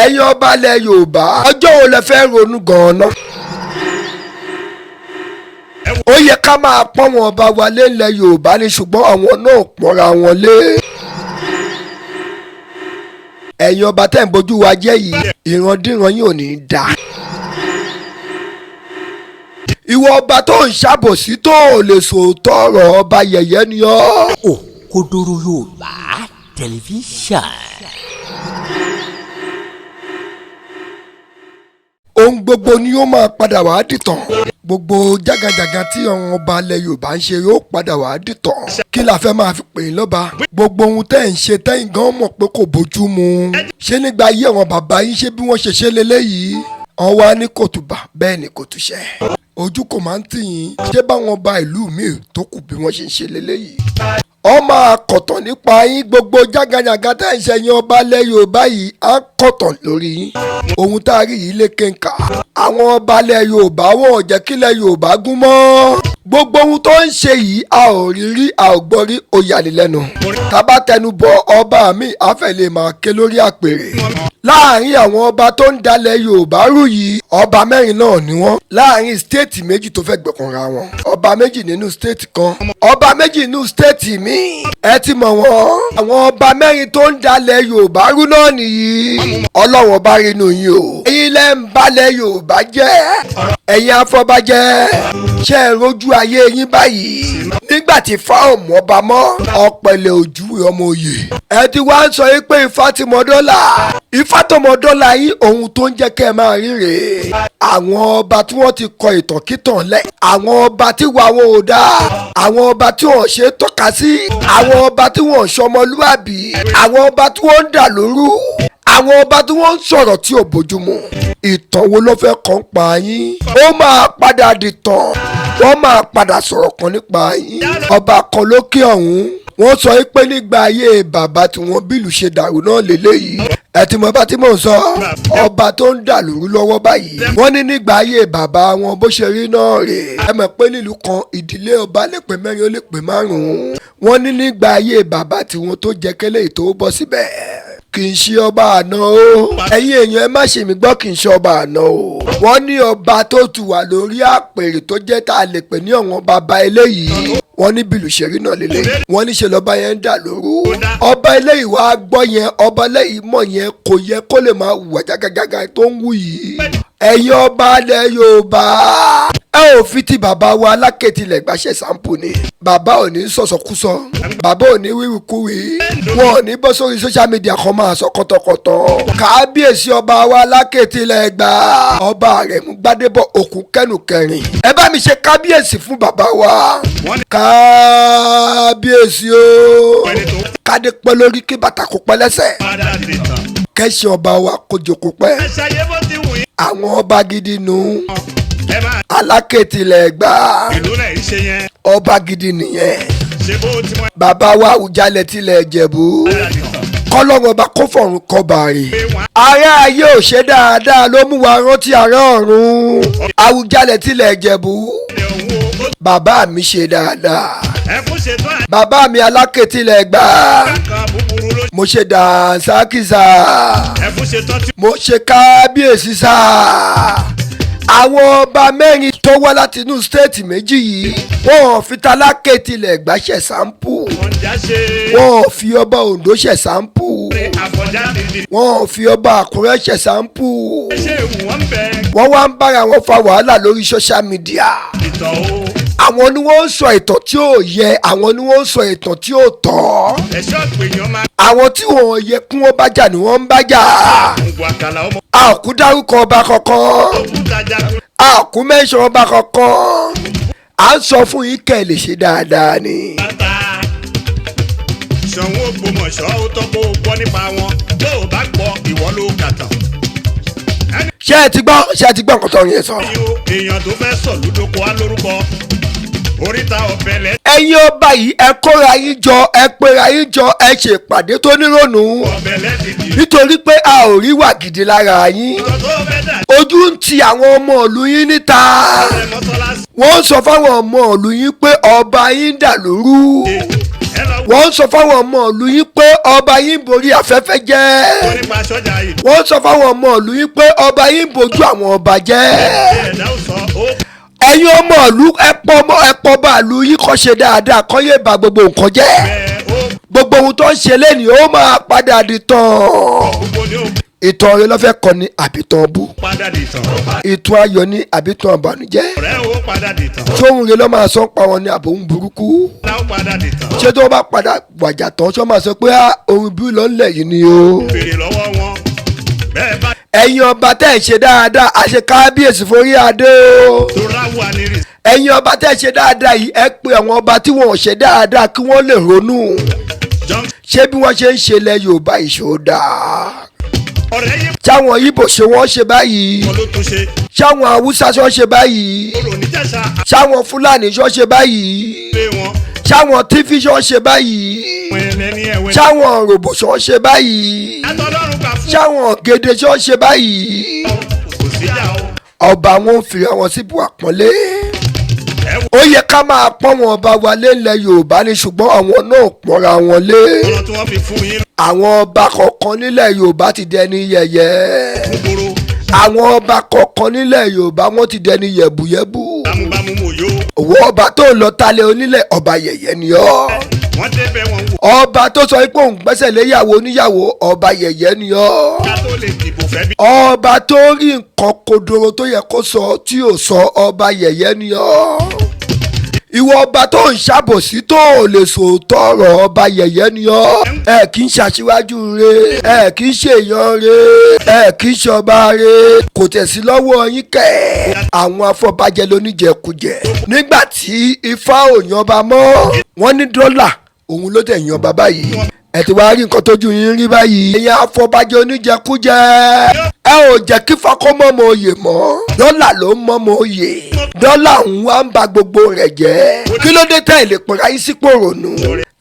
Ẹ̀yin ọba ilẹ̀ Yorùbá, ọjọ́ wo lẹ fẹ́ ronú gan-an? Ó yẹ ká máa pọ́n wọn ọba wa lé ilẹ̀ Yorùbá ni, ṣùgbọ́n àwọn náà pọ́nra wọn lé. Ẹ̀yin ọba tẹ́ ń bójú wa jẹ́ yìí, ìrandíran yìí ò ní í da. Ìwọ ọba tó ń ṣàbòsí, tó ò lè sòótọ́ ọ̀rọ̀, ọba yẹ̀yẹ́ ni ọ́. Òkodoro Yorùbá Tẹlifíṣàn. Ohun gbogbo ni ó máa padà wá dìtàn. Gbogbo jágajàga tí àwọn ọba ilẹ̀ Yorùbá ń ṣe yóò padà wá dìtàn. Kí la fẹ́ máa fi pè é lọ́ba? Gbogbo ohun tẹ́ ń ṣe, tẹ́yìn gan mọ̀ pé kò bójú mu. Ṣé nígbà ayé àwọn bàbá yín, ṣé bí wọ́n ṣe ṣe leléyìí? Wọ́n wá ní kòtùbà, bẹ́ẹ̀ ni kò túṣẹ́. Ojú kò máa ń tì yín. Ṣé báwọn ọba ìlú míì tó kù bí wọ́n ṣe ń ṣe leléyìí? Ọ máa kọ̀tàn nípa yín. Gbogbo jágajàga tẹ́ ń ṣe yín, ọba ilẹ̀ Yorùbá yìí, á kọ̀tàn lórí yín. Ohun tá a rí yìí lékenkà. Àwọn ọba ilẹ̀ Yorùbá, wọn ò jẹ́ kílẹ̀ Yorùbá gún mọ́. Gbogbo ohun tó ń ṣe yìí, a ò rí rí, a ò gbọ́ rí, ó yàlélẹ́nu. Tá bá tẹnu bọ ọba mi, àfẹ́ lè máa ké lórí àpèrè. Láàárín àwọn ọba tó ń dalẹ̀ Yorùbá rú yìí, ọba mẹ́rin náà ni wọ́n láàárín state méjì tó fẹ́ gbẹ̀kànra wọn. Ọba méjì nínú state kan, ọba méjì nínú state míì. Ẹ ti mọ̀ wọ́n. Àwọn ọba mẹ́rin tó ń dalẹ̀ Yorùbá rú náà nìyí. Ọlọ́wọ́n bá rí inú yín o. Ẹ̀yin lẹ́ ń balẹ̀ Yorùbá jẹ́, ẹ̀yin afọbajẹ́. Ṣe é rojú ayé yín báyìí? Nígbà tí fáwọn ọba mọ́ ọ̀pẹ̀lẹ̀ ojú ọmọ òye, ẹ ti wá ń sọ yín pé Ifá ti mọ dọ́là, Ifá tó mọ dọ́là yín. Ohun tó ń jẹ́ kẹ́ ẹ máa rí rèé. Àwọn ọba tí wọ́n ti kọ ìtànkítàn lẹ̀, àwọn ọba tí wà wọn ò dáa, àwọn ọba tí wọ́n ṣe é tọ́ka sí, àwọn ọba tí wọ́n ṣọmọlúàbí, àwọn ọba tí wọ́n ń dà lóru, àwọn ọba tí wọ́n ń sọ̀rọ̀ tí ò bójúmu, ìtàn wo ló fẹ́ kàn pa yín? Ó máa padà dìtàn, wọ́n máa padà sọ̀rọ̀ kan nípa yín. Ọba kan lókè ọ̀hún, wọ́n sọ pé nígbà ayé bàbá tí wọ́n bílù ṣe dàrú náà lélẹ́yìí. Ẹ ti mọ bá tí mò ń sọ, ọba tó ń dà lóru lọ́wọ́ báyìí. Wọ́n ní nígbà ayé bàbá wọn, bó ṣe rí náà rè. Ẹ mọ̀ pé nílùú kan, ìdílé ọba lè pé mẹ́rin, ó lè pé márùn-ún. Wọ́n ní nígbà ayé bàbá tiwọn tó jẹ́ kẹ́lẹ́ tó bọ́ síbẹ̀, kì í ṣe ọba àná o. Ẹ̀yin èèyàn, ẹ má ṣe mí gbọ́, kì í ṣe ọba àná o. Wọ́n ní ọba tó tù wà lórí àpèrè tó jẹ́ tá a lè pè ní ọ̀wọ́n bàbá eléyìí, wọ́n ní bìlù ṣẹ̀rí náà lélẹ̀. Wọ́n ní ṣe lọ́ba yẹn ń dà lóru. Ọba eléyìí wàá gbọ́ yẹn, ọba eléyìí mọ̀ yẹn, kò yẹ kó lè máa hùwà jágàjágà tó ń wù yìí. Ẹ̀yin ọba ilẹ̀ Yorùbá, ẹ ò fi ti bàbá wa Alákẹ́tìlẹ̀ gbàṣẹ sample ni. Bàbá ò ní sọ̀sọ̀kúsọ, bàbá ò ní wíwìkúwì, wọn ò ní bọ́ sórí social media kan máa sọ kọ́tọ̀kọ́tọ̀. Kábíyèsí ọba wa Alákẹ́tìlẹ̀ gbà, ọba Àrẹ̀mú Gbádébọ̀ òkú kẹ́nu kẹrin, ẹ bá mi ṣe kábíyèsí fún bàbá wa. Kábíyèsí o, kádé pẹ́ lórí, kí bàtà kó pẹ́ lẹ́sẹ̀, kẹ́sì ọba wa kó jókòó pẹ́. Àwọn ọba gidi nù. Alákẹ́tìlẹ̀ gbà, ọba gidi nìyẹn. Bàbá wa Àwùjalẹ̀ tilẹ̀ Ìjẹ̀bú, kọ́lọ́run ọba kó fọ̀run kọba rè. Ará ayé ò ṣe dáadáa ló mú wa rántí ará ọ̀run. Àwùjalẹ̀ tilẹ̀ Ìjẹ̀bú, bàbá mi ṣe dáadáa. Bàbá mi Alákẹ́tìlẹ̀ gbà, mo ṣe dànsákìsà, mo ṣe kábíyèsí sá. Àwọn ọba mẹ́rin tó wá láti inú state méjì yìí, wọ́n ò fi t'Alákẹ́tìlẹ̀ gbà ṣe sample, wọ́n ò fi ọba Oǹdó ṣe sample, wọ́n ò fi ọba Àkúrẹ́ ṣe sample. Wọ́n wá ń bára wọn fa wàhálà lórí social media. Àwọn ni wọ́n ń sọ ìtàn tí ò yẹ, àwọn ni wọ́n ń sọ ìtàn tí ò tọ́. Àwọn tí wọ́n yẹ kí wọ́n bá jà ni wọ́n ń bá jà. A ò kú dárúkọ ọba kankan, a ò kú mẹ́sàn ọba kankan. À ń sọ fún yín kẹ́ ẹ lè ṣe dáadáa ni. Ṣọ̀ún Ògbómọ̀ṣọ́, ó tọ́ kó o gbọ́ nípa wọn. Tó o bá gbọ́, ìwọ ló kàtàn. Ṣé ẹ ti gbọ́? Ṣé ẹ ti gbọ́ nǹkan tó ń yẹn sọ? Èèyàn tó fẹ́ sọ lódoko á lórúkọ oríta ọ̀bẹ̀lẹ̀. Ẹ̀yin ọba yìí, ẹ kóra yín jọ, ẹ pera yín jọ, ẹ ṣe ìpàdé tó nírònú, ọ̀bẹ̀lẹ̀ ti di. nítorí pé a ò rí wà gidi lára yín. Ìtọ́ tó fẹ́ dà Ojú ń ti àwọn ọmọ ìlú yín níta. ẹ̀ mọ́sálásí. Wọ́n sọ fáwọn ọmọ ìlú yín pé ọba yín dà lóru. Ẹ lọ Wọ́n ń sọ fáwọn ọmọ ìlú yín pé ọba yín ń borí afẹ́fẹ́ jẹ́. wọ́n nípa sọ́jà ìlú. Wọ́n ń sọ fáwọn ọmọ ìlú yín pé ọba yín ń bojú àwọn ọba jẹ́. Ẹ̀dá ò sọ ó Ẹ̀yin ọmọ ìlú, ẹ̀pọ̀ ọmọ ẹ̀pọ̀ bàálù yín kọ́ ṣe dáadáa kọ́ yé ba gbogbo nǹkan jẹ́. Bẹ́ẹ̀ ó Gbogbo ohun tó ń ṣe lẹ́nìí, ó máa padà di tán. Gbogbo ni ó Ìtàn rẹ lọ́fẹ́ kọ ni àbítàn bú? Padà dìtàn. Ìtàn ayọ̀ ni àbítàn àbànújẹ́? Ọ̀rẹ́ ó padà dìtàn. Sóhun rẹ lọ́ máa sọ ń pa wọn ní àbòhun burúkú? Ọ̀la ó padà dìtàn. Ṣé tó bá padà wàjà tán, ṣọ́ máa sọ pé "Ah, ohun bí lọ́nlẹ̀ yìí ni o"? Béèrè lọ́wọ́ wọn. Bẹ́ẹ̀ bá Ẹ̀yin ọba tẹ́ ẹ̀ ṣe dáadáa, àṣẹ kábíyèsí forí adé o. Tó ráwọ̀ anirì. Ẹ̀yin ọba tẹ́ ẹ̀ ṣe dáadáa yìí, ẹ pé àwọn ọba tí wọn ò ṣe dáadáa kí wọ́n lè ronú. Junction. Ṣé bí wọ́n ṣe ń ṣe lẹ Yorùbá ìṣòdà? Ọ̀rẹ́ yín Táwọn Ibo ṣe wọ́n ṣe báyìí? wọn ló tún ṣe. Ṣáwọn Haúsá ṣọ́ ṣe báyìí? Orò níjàṣà Ṣáwọn Fúlàní ṣọ́ ṣe báyìí? àlè wọn. Ṣáwọn Tífí ṣọ́ ṣe báyìí? Wẹ̀lẹ̀ ní ẹ̀wẹ̀. Ṣáwọn Ròbò ṣọ́ ṣe báyìí? Atọ́lọ́run gbà fún. Ṣáwọn Gèdè ṣọ́ ṣe báyìí? Kò síjà o. Ọba wọn ń fi àwọn sípò àpọ́nlé. Ẹ wo Ó yẹ ká máa pọ́n wọn ọba wa lé ilẹ̀ Yorùbá ni, ṣùgbọ́n àwọn náà pọ́nra wọn lé. Ọ̀rọ̀ tí wọ́n fi fún yín Àwọn ọba kọ̀ọ̀kan nílẹ̀ Yorùbá ti dẹni yẹ̀yẹ́. gbogbo. Àwọn ọba kọ̀ọ̀kan nílẹ̀ Yorùbá, wọ́n ti dẹni yẹ̀bùyẹ̀bù. Bámúbámú mò yó. Òwò ọba tó lọ talẹ̀ onílẹ̀, ọba yẹ̀yẹ́ ni ọ́. Wọ́n débẹ̀ wọn wò. Ọba tó sọ pé òun gbẹ́sẹ̀ léyàwó oníyàwó, ọba yẹ̀yẹ́ ni ọ́. Ká tó lè dìbò fẹ́ bí. Ọba tó rí nǹkan kodoro tó yẹ kó sọ tí ò sọ, ọba yẹ̀yẹ́ ni ọ́. Ìwọ ọba tó ń ṣàbòsí tó ò lè sòótọ́ ọ̀rọ̀, ọba yẹ̀yẹ́ ni ọ́. Ẹ kì í ṣàṣíwájú re, ẹ kì í ṣèyàn re, ẹ kì í ṣọba re. Kò tẹ̀sí lọ́wọ́ yín kẹ́. Àwọn afọbajẹ lóníjẹkújẹ. Nígbà tí ifá ò yanba mọ́, wọ́n ní dọ́là òun ló tẹ̀ yan bàbá yìí. Ẹ ti wá rí nǹkan tójú yín rí báyìí. Ẹ̀yin afọbajẹ oníjẹkújẹ, ẹ ò jẹ́ kí fọkọ́ mọ́mọ́ oyè mọ́. Dọ́là ló ń mọ́mọ́ oyè. Dọ́là ń wá ń ba gbogbo rẹ̀ jẹ́. Kí ló dé tẹ́ ẹ̀ lè pera yín sípò rònú?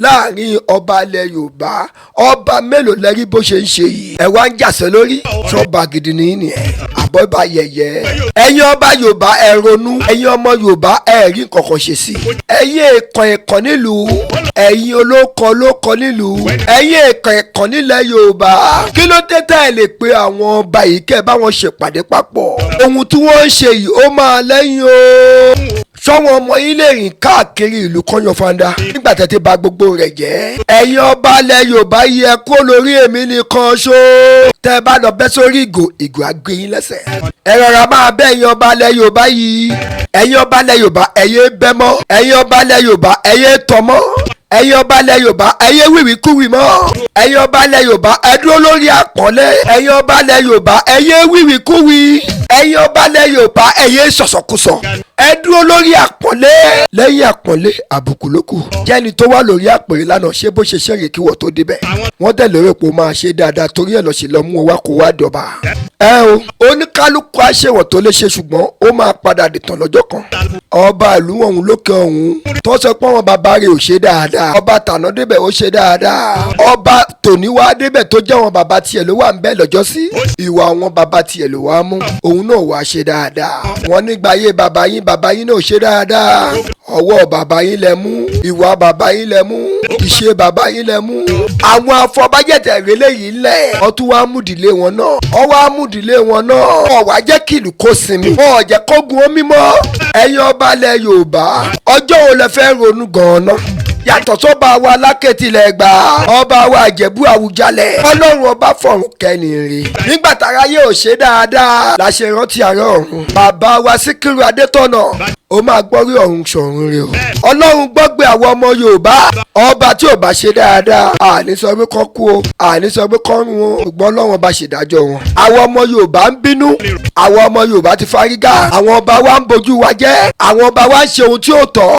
Láàrin ọba ilẹ̀ Yorùbá, ọba mélòó lẹ́rí bó ṣe ń ṣe yìí? Ẹ wá ń jàsẹ́ lórí. Ṣọba gidi ní nìyẹn, àbọ̀bà yẹ̀yẹ́? Ẹ̀yin ọba Yorùbá, ẹ ronú. Ẹ̀yin ọmọ Yorùbá, ẹ rí nǹkan kan ṣe sí i. Ẹ̀yin èèkàn èèkàn nílùú, ẹ̀yin olóko olóko nílùú, ẹ̀yin èèkàn èèkàn nílẹ̀ Yorùbá, kí ló dé tẹ́ ẹ lè pe àwọn ọba yìí kẹ́ ẹ bá wọn ṣèpàdé papọ̀? Ohun tí wọ́n ń ṣe yìí, ó máa lẹ́yìn o. Sọ́wọ́n ọmọ yín lè rìn káàkiri ìlú kọ́yọ̀ fanda nígbà tẹ́tí ba gbogbo rẹ̀ jẹ́? Ẹ̀yin ọba ilẹ̀ Yorùbá yẹ kó lórí èmi nìkan ṣó. Tẹ́ ẹ bá lọ bẹ́ sórí ìgò, ìgò á gbé yín lẹ́sẹ̀. Ẹ rọra máa bẹ́, ẹ̀yin ọba ilẹ̀ Yorùbá yìí. Ẹ̀yin ọba ilẹ̀ Yorùbá, ẹ̀yẹ bẹ́ mọ́. Ẹ̀yin ọba ilẹ̀ Yorùbá, ẹ̀yẹ tọ̀ mọ́. Ẹ̀yin ọba ilẹ̀ Yorùbá, ẹ̀yẹ wíwíkúwì mọ́. Ẹ̀yin ọba ilẹ̀ Yorùbá, ẹ dúró lórí àpọ́nlé. Ẹ̀yin ọba ilẹ̀ Yorùbá, ẹ̀yẹ wíwíkúwì. Ẹ̀yin ọba ilẹ̀ Yorùbá, ẹ̀yẹ sọ̀sọ̀kúsọ. Ẹ dúró lórí àpọ́nlé. Lẹ́yìn àpọ́nlé, àbùkù ló kù. Jẹ́ni tó wà lórí àpèrè lánàá, ṣé bó ṣe ṣẹ́yìn kí wọ́n tó débẹ̀? Wọ́n tẹ̀lé rẹ̀ pé ó máa ṣe dáadáa, torí ẹ̀ lọ́ ṣe lọ mú ọ wá kó wá dọ̀bà. Ẹ o, oníkálukú àṣewọ̀n tó lè ṣe, ṣùgbọ́n ó máa padà dìtàn lọ́jọ́ kan. Ọba ìlú ọ̀hún lókè ọ̀hún tó sọ pé àwọn bàbá rẹ̀ ò ṣe dáadáa, ọba tàná débẹ̀ ó ṣe dáadáa, ọba tòní wá débẹ̀ tó jẹ́ àwọn bàbá tiẹ̀ ló wà ń bẹ̀ lọ́jọ́ sí, ìwà àwọn bàbá tiẹ̀ ló wá mú, òun náà wá ṣe dáadáa. Wọ́n nígbà ayé bàbá yín, bàbá yín náà ṣe dáadáa. Ọwọ́ bàbá yín lẹ mú, ìwà bàbá yín lẹ mú, ìṣe bàbá yín lẹ mú. Àwọn afọbajẹ̀tẹ̀ rẹlẹ̀ yìí lẹ̀, ọtún wá múdìlé wọn náà, ọwọ́ amúdìlé wọn náà. Ọ̀wá jẹ́ kí ìlú kó sinmi, wọn ò jẹ́ kógun omi mọ́. Ẹ̀yin ọba ilẹ̀ Yorùbá, ọjọ́ wo lẹ fẹ́ ronú gan-an? Yàtọ̀ sọ́ba wa lákẹ́tìlẹ̀ gbà, ọba wa Ìjẹ̀bú Àwùjalẹ̀, Ọlọ́run ọba fọ̀run kẹ́ni rè. Nígbà tára yóò ṣe dáadáa la ṣe rántí àárọ̀ ọ̀run bàbá wa Síkírù Adétọ̀nà. Ó máa gbọ́rí ọ̀run sọ̀run rè o. Ọlọ́run gbọ́gbé àwọn ọmọ Yorùbá. Ọba tí ò bá ṣe dáadáa, àní sọ pé kọ́ kú o, àní sọ pé kọ́ run o, ṣùgbọ́n Ọlọ́run ọba ṣèdájọ́ wọn. Àwọn ọmọ Yorùbá ń bínú. Àwọn ọmọ Yorùbá ti fárígá. Àwọn ọba wa ń bojú wa jẹ́. Àwọn ọba wa ń ṣe ohun tí ò tọ́.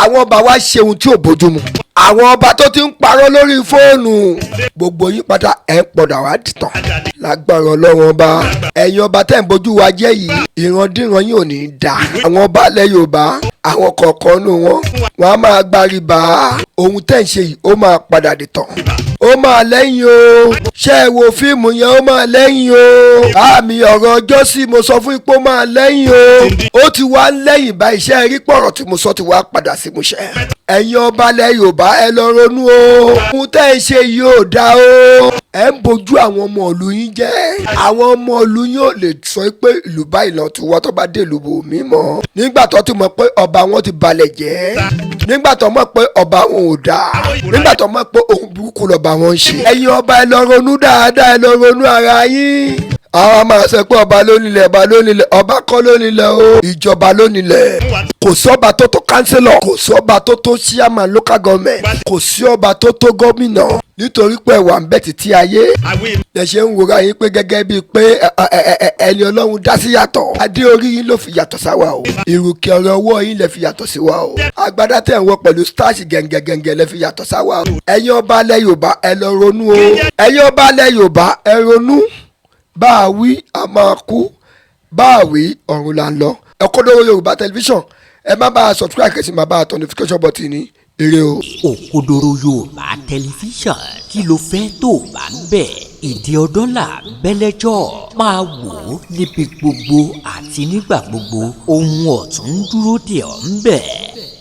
Àwọn ọba wa ń ṣe ohun tí ò bójúmu. Àwọn ọba tó ti ń parọ́ lórí fóònù, gbogbo yín pátá, ẹ̀ ń pọ̀dà wá dìtàn lágbára Ọlọ́run ọba. Ẹ̀yin ọba tẹ̀ ń bójú wa jẹ́ yìí, ìrandíran yín ò ní í da. Àwọn ọba ilẹ̀ Yorùbá, àwọn kọ̀ọ̀kan nù wọn, Wọ́n á máa gba rìbá. Ohun tẹ́ ń ṣe yìí, ó máa padà dìtàn, ó máa lẹ́yìn o. Ṣé ẹ wo fíìmù yẹn? Ó máa lẹ́yìn o. Àmì ọ̀rọ̀ ọjọ́ sí mo sọ fún ipò máa lẹ́yìn o. Ó ti wá lẹ́yìn báyìí. Ṣé ẹ rí pọ̀rọ̀ tí mo sọ ti wá padà sí mo ṣe? Ẹ̀yin ọba ilẹ̀ Yorùbá, ẹ lọ ronú o. Ohun tẹ́ ẹ ṣe yìí ò dáa o. Ẹ ń bojú àwọn ọmọ ìlú yín jẹ́. Àwọn ọmọ ìlú yín ò lè sọ pé ìlú báyìí lọ ti wá tó bá dé ìlú bòmí mọ́, nígbà tó ti mọ̀ pé ọba wọn ti balẹ̀ jẹ́, nígbà tó mọ̀ pé ọba wọn ò dáa, nígbà tó mọ̀ pé ohun burúkú lọ́ba wọn ń ṣe. Ẹ̀yin ọba, ẹ lọ ronú dáadáa, ẹ lọ ronú ara yín. Àwọn máa sọ pé ọba ló nílẹ̀, ọba ló nílẹ̀. Ọba kọ́ ló nílẹ̀ o, ìjọba ló nílẹ̀. Kò sọ́ba tó tó councillor, kò sọ́ba tó tó chairman local government, kò sí ọba tó tó gómìnà, nítorí pé ẹwà ń bẹ títí ayé. Lẹ ṣe ń wòra yín pé gẹ́gẹ́ bíi pé ẹni Ọlọ́run dá sí yàtọ̀. Adé orí yín ló fi yàtọ̀ sáwa o. Ìrùkẹ̀ ọ̀rọ̀ ọwọ́ yín lẹ fi yàtọ̀ sí wa o. Agbádá tẹ̀ ń wọ pẹ̀lú starch gẹ̀ǹgẹ̀gẹ̀ǹgẹ̀ lẹ fi yàtọ̀ sáwa o. Ẹ̀yin ọba alẹ́ Yorùbá, ẹ lọ ronú o. Ẹ̀yin ọba alẹ́ Yorùbá, ẹ ronú. Bá a wí, a máa kú. Bá a wí, ọ̀run là ń lọ. Òkodoro Yorùbá Tẹlifíṣàn, ẹ má bá a subscribe, kẹsì má bá a tọ notification button ní ire o. Òkodoro Yorùbá Tẹlifíṣàn, kí ló fẹ́ tó bá ń bẹ̀? Ìdí ọdún là bẹ́lẹ́jọ́ máa wò ó níbi gbogbo àti nígbà gbogbo. Ohun ọ̀tún ń dúró dè ọ́ ń bẹ̀.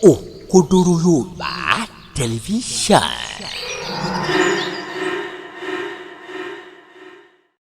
Òkodoro Yorùbá Tẹlifíṣàn.